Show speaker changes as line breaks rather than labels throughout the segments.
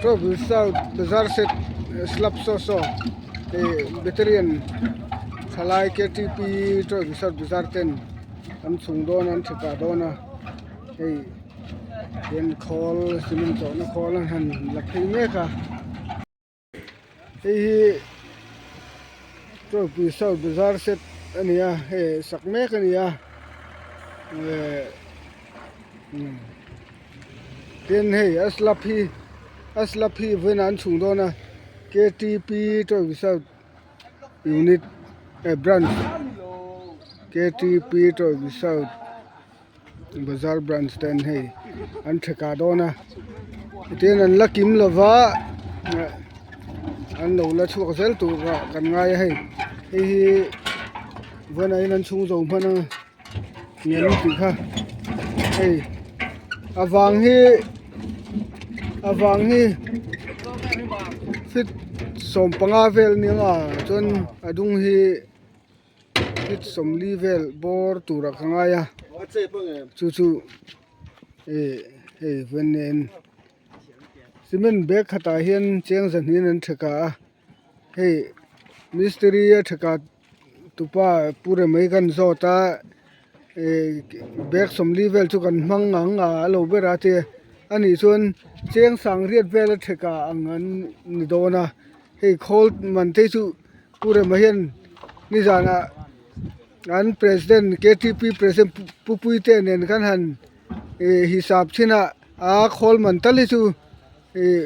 Travel south bazar set slab saw saw ih veteran thalai ktp travel south bazar ten an chhung dawn a an thika dawn a hei hian khawl cement chawhna khawl an han la phei mek a. Hei hi Tawipui South Bazar set a ni a hei sak mek a ni a eh tin hei a slab hi a slab hi vawiinah an chhung dawn a K T P Tawipui South unit eh branch K T P Tawipui South. Bazar branch te an hei an theka dawn a tihian an la kim lova an lo la chhuak zel tur ah kan ngai a hei hei hi vawiinah hian an chhung zo hman a ngem tih kha hei a vang hi a vang hi feet 15 vel a ni ang a chuan a dung hi. feet 40 vel bawr turah ka ngai a chu chu ih hei vawiin nen cement bag khatah hian cheng zahnih an theka a hei mistiri a theka tupa pu rem mai kan zawt a ih bag 40 vel chu kan hmang ang a a lo ber a te anih chuan cheng sangriat vel a theka ang an ni dawn a hei khawl man te chu. Pu Rema hian nizanah an president ktp president Pu Puite nen khan han ih hisap thin a a khawl man tal hi chu ih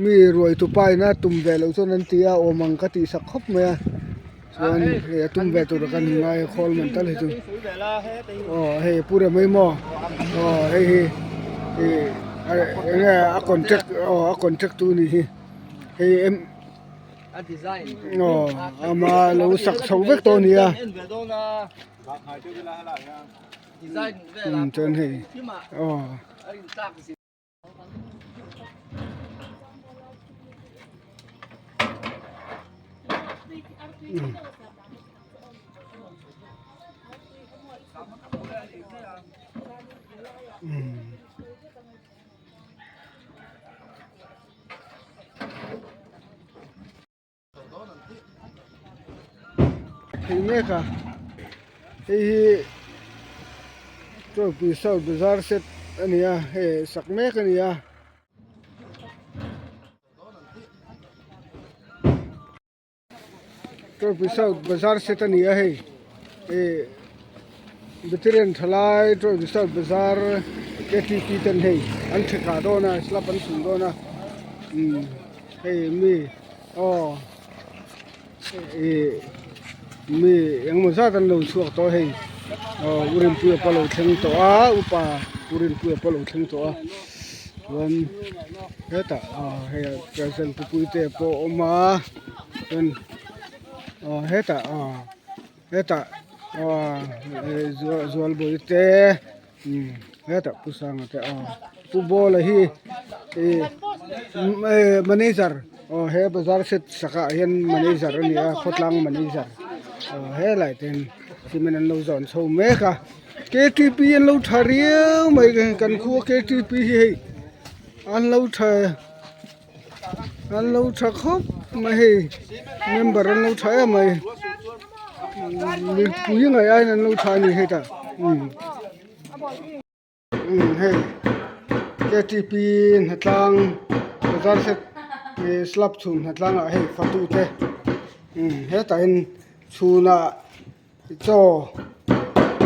mi ruai tupa in a tum ve loh chuan an ti a awm ang ka tih sak khawp mai a chuan hei a tum ve tur ah khan ngai a khawl man tal hi chu aw hei Pu Rema hi maw aw hei hi ih eng nge a contract aw a contract tu a nih hi hei em. Aw ama lo sak chho vek tawh a ni a chuan hei aw. Thei mek a hei hi Tawipui South Bazar set a ni a hei sak mek a ni a. Tawipui South Bazar set a ni a hei ih veteran thalai Tawipui South Bazar ktp ten hei an theka dawn a slab an chhung dawn a umm hei mi aw ih mi engemaw zat an lo chhuak tawh a hei aw u Rinpuia pawh a lo thleng tawh a upa u Rinpuia pawh a lo thleng tawh a chuan hetah aw hei present pupuite pawh a awm a. Chuan aw hetah aw hetah aw zualbawi te umm hetah pu sanga te aw pu bawla hi ih manager aw he bazar set sakah hian manager a ni a khawtlang manager aw helai te hian cement an lo zawn chho mek a ktp an lo tha riau mai kan khua ktp hi hei an lo tha. An lo tha khawp mai hei member an lo tha em mai mipui ngaih aiin an lo tha a ni hetah umm umm hei ktp hnatlang bazar set ih slab chhun hnatlang ah hei fatu te umm hetah hian chhunah chaw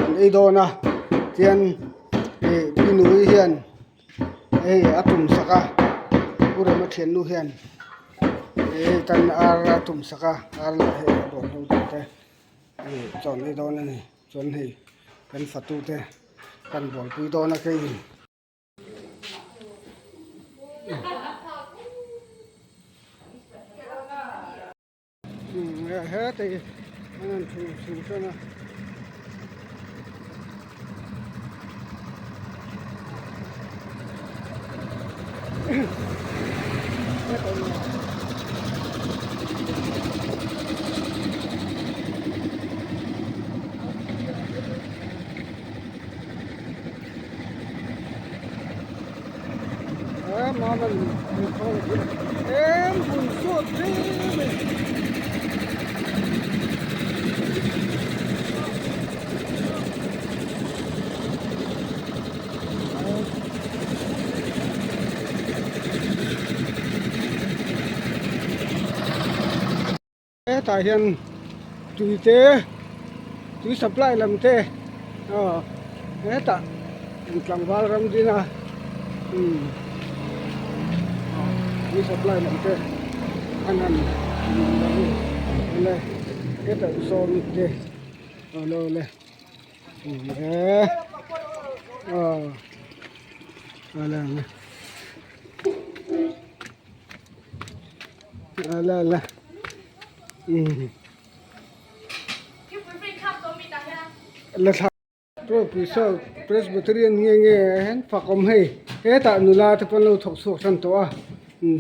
an ei dawn a tihian ih pi nui hian. Hei a tum sak a pu rema thiannu hian hei tan ar a tum sak a ar lah hei a bawlhlo tawh te ih chaw an ei dawn a ni chuan hei kan fatu te kan buaipui dawn a keiin. Heta hi an han thu chhung ṭan a. Em vun sawt hle mai. Hetah hian tui te tui supply lam te aw hetah tlangval ram din a umm tui supply lam te an han hetah sawn te awle awle. Presbyterian nge nge hian fak awm hei hetah nula te pawh an lo thawk chhuak tan tawh a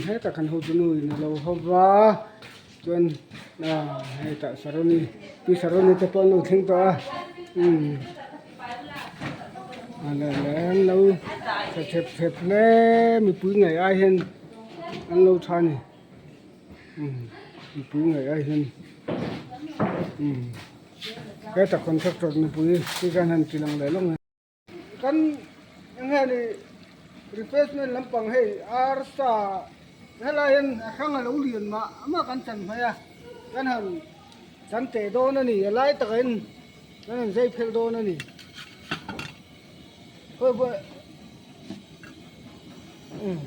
hetah kan hotu nu in a lo haw va chuan ah hetah saroni pi saroni te pawh an lo thleng tawh a umm an lo tha thep thep hle mipui ngaih ai hian an lo tha a ni umm mipui ngaih ai hian umm hetah contractor nupui te khan han ti lang leh lawk mai. Kan eng nge ni refreshment lampang hei arsa helai hian a hrang a lo lian mah mah kan chan hmai a kan han chan teh dawn a ni a lai takah hian kan han zai phel dawn a ni khawi pawh umm.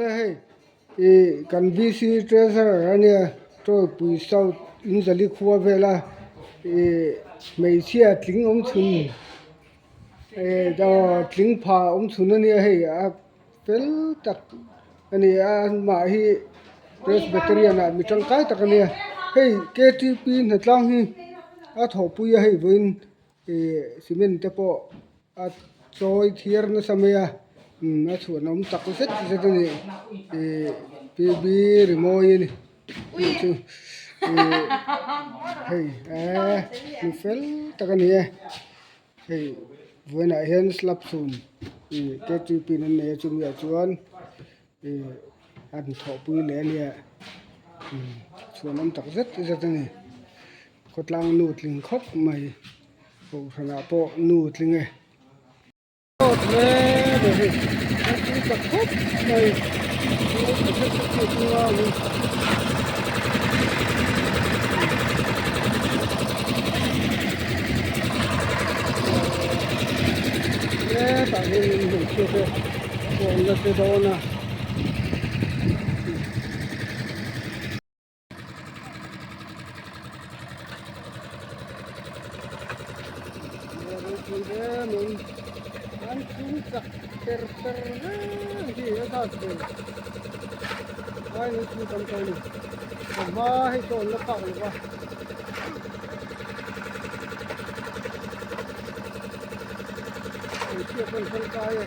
Hei ih kan VC treasurer ania Tawlpui South Inzali khua vela ih hmeichhia tling awm chhun eh tling pha awm chhun ania hei a fel tak a ni a amah hi Presbyterian ah mi tangkai tak a nia hei K T P hnatlang hi a thawhpui a hei vawiin ih cement te pawh a chawi thiar nasa mai a umm a chhuan awm tak zet zet a ni ih P B rimawi a ni chu ih hei eee mi fel tak a ni e. Hei vawiinah hian slab chhun ih K T P in an nei a chumi ah chuan ih an thawhpui leh a nia chhuan awm tak zet zet a ni khawtlang nu tling khawp mai kohhranah pawh nu tling e. Hetah hian hmeichhia te pawh an la che dawn a. An chung chak per per reng hi a zat ve ai an chung tam tawh a ni a hma hei chu an la phak lo va. Hmeichhia pawn tangkai a.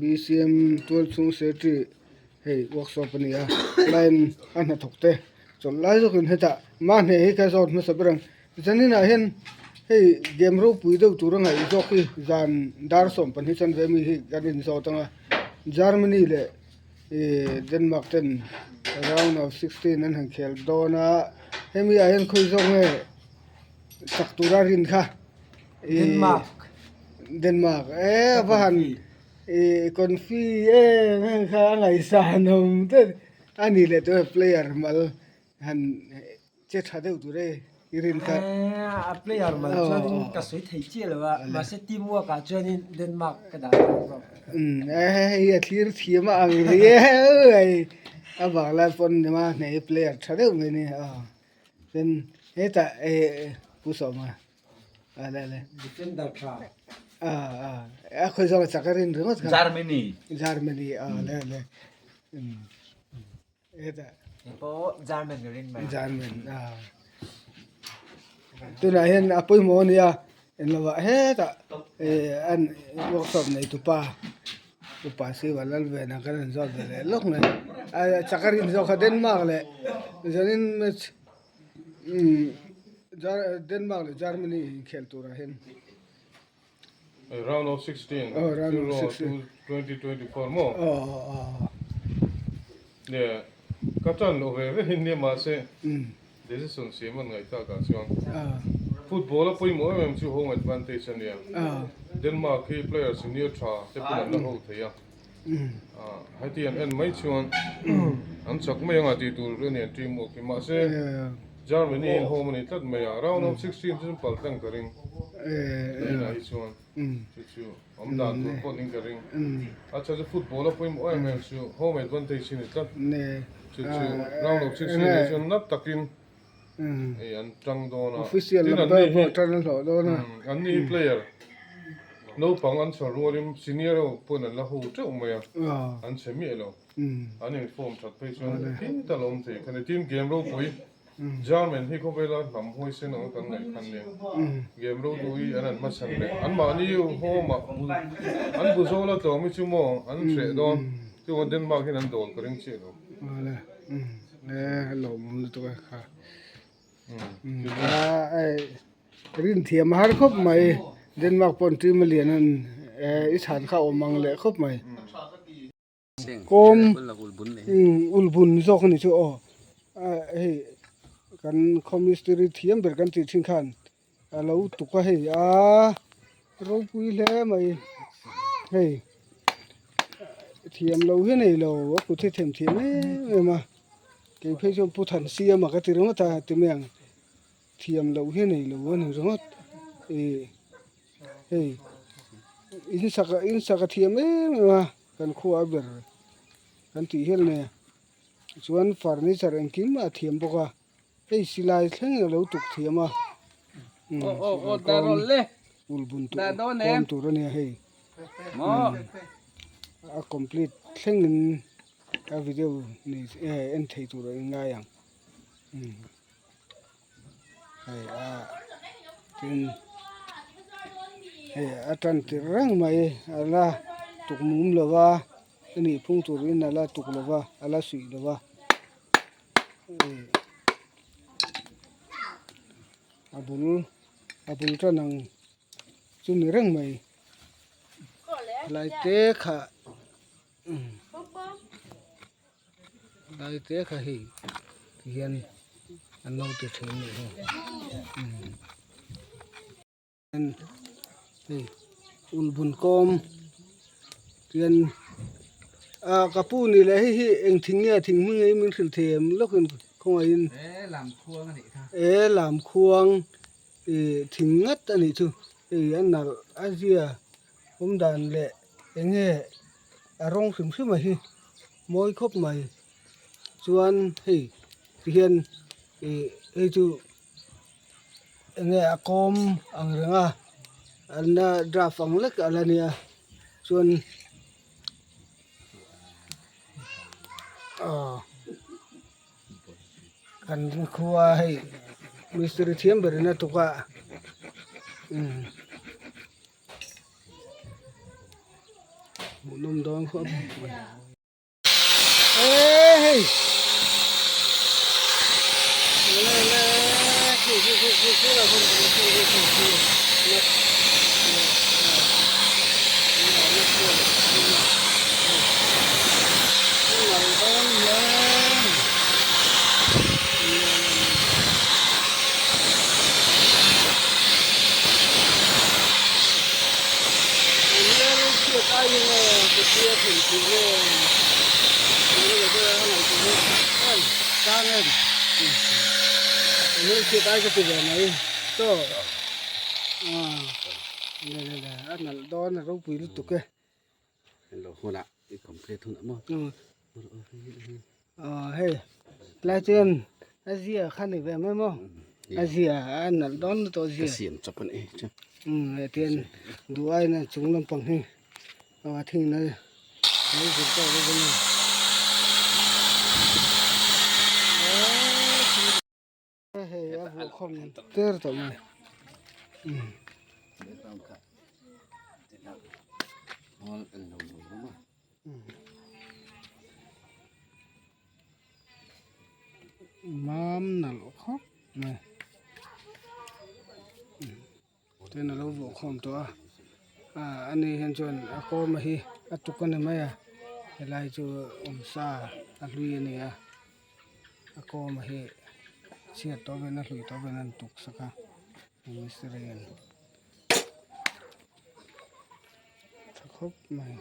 Bcm tual chhung secretary hei workshop a ni a line a hnathawk te chawlh lai zawkin hetah mahni hi ka zawt hmasa ber ang zaninah hian hei game ropui deuh tur a ngaih zawk hi zan dar 12 chanve ami hi kan inzawt ang a Germany leh. Ihh Denmark ten round of 16 an han khel dawn a hemi ah hian khawi zawk nge chak tura rin kha ihh Denmark e va han. Ih confi em em kha a ngaihsan awm deuh a ni leh tawh e player mal han che tha deuh tur e i rin kha.
A player mal chuanin ka sawi thei chiah lo a, mahse team work ah chuanin Denmark ka dah tawh zawk.
Umm hei a thlir thiam a ang riau mai a vang lai pawn nima hnei player tha deuh mai a ni a tin hetah eh Pu Sawma.
Defender tha.
A khawi zawk chak a rin ringawt kha.
Germany.
Germany a le le. Heta.
Pawh German ka rin mai.
German a. Tunah hian a pawimawh a nia englo ah hetah an workshop nei tupa upa Siva Lalvena kan han zawt ve leh lawk mai. A chak a rin zawk kha Denmark leh zanin match Denmark leh Germany inkhel turah hian
Round of 16
Oh, round of 16.
2024 maw?
Aw aw aw.
Ne ka tan lo ve ve hin nia mahse decision siam an ngaih tak ah chuan football a pawimawh em em chu home advantage a nia. Denmark hi player senior tha te pawn an la ho thei a. Heti an en mai chuan an chak mai anga tih tur a ni an team work hi mahse Germany in home a ni tlat mai a round of 16 chu pal tlang ka ring tunah hi chuan chu chu awm dan tur pawh ning ka ring a chhan chu football a pawimawh em em chu home advantage hi ni tlat chu chu round of 16 hi chuan nat takin hei an tang dawn a
Official lam ber pawh tan a hlawh dawn a.
An ni hi player naupang an chhawr rualin senior ho pawn an la ho teuh mai a, an chhe miah lo. An inform that phei chuan thil tal a awm thei kha ni. Tin game ropui German hi khawvela hnam huaisen ang a kan ngaih khan nia. Game ropui an an hmachhan leh anmahni home ah an bu zawl a tlawm hi chu maw an hreh dawn. Chuan Denmark hian an dawl ka ring chiah lo.
E lawmawm lutuk a kha rin thiam a har khawp mai Denmark pawh an team a lian an i chhan kha a awm ang leh khawp mai kawm ulbun zawk a ni chu aw hei kan khaw mistiri thiam ber kan tih thin khan a lo tuk a hei a ropui hle mai hei thiam lo hi a nei lo a kut hi a them thiam em em a kei phei chuan pu than siama ka ti ringawt a ti mai ang thiam loh hi a nei lo a ni ringawt ih hei in sak in sak a thiam em em a kan khua a ber kan tih hial nia chuan furniture engkim a thiam bawk a. Hei silai thleng a lo tuk thiam a, silai kawm ulbun tur kawm tur a nia hei a complete thlengin a video nei en thei tur a inngai ang hei a tin hei a tan tirh reng mai a la tuk mum lo va a nih phung turin a la tuk lo va a la suih lo va. A bul a bul tan ang chu ni reng mai lai te kha lai te kha hei ti hian an lo ti thin a nih hi. Hei ulhbun kawm chuan ah ka pu ni leh hei hi eng thing nge thing hming hi min hrilh thei em lawkin khawngaihin e lamkhuang ih thing ngat a nih chu hei a nalh a zia awm dan leh eng nge a rawng hrim hrim a hi mawi khawp mai chuan hei tihian ih hei chu. Enge a kawm ang reng a an la draft ang lek a la nia chuan aw kan khua hei mistiri thiam berin a tuk a umm hmuhnawm dawn khawp mai. em hmelchhiat ai ka ti ve mai chaw le le le a nalh dawn a ropui lutuk e aw hei tlai chuan a zia kha ni ve mai maw a zia a nalh dawn lutuk a zia hetiang duh aiin a chung lampang hi. A thing na mai zir tawk vek a ni. Hei a vuah khawm ter tawh mai. Mam nalh khawp mai. Tin a lo vuah khawm tawh a ah ani hian chuan a kawm a hi a tuk a ni mai a helai chu awmsa a hlui a ni a a kawm a hi chhiat tawh vel a hlui tawh vel an tuk sak a mistiri in tha khawp mai.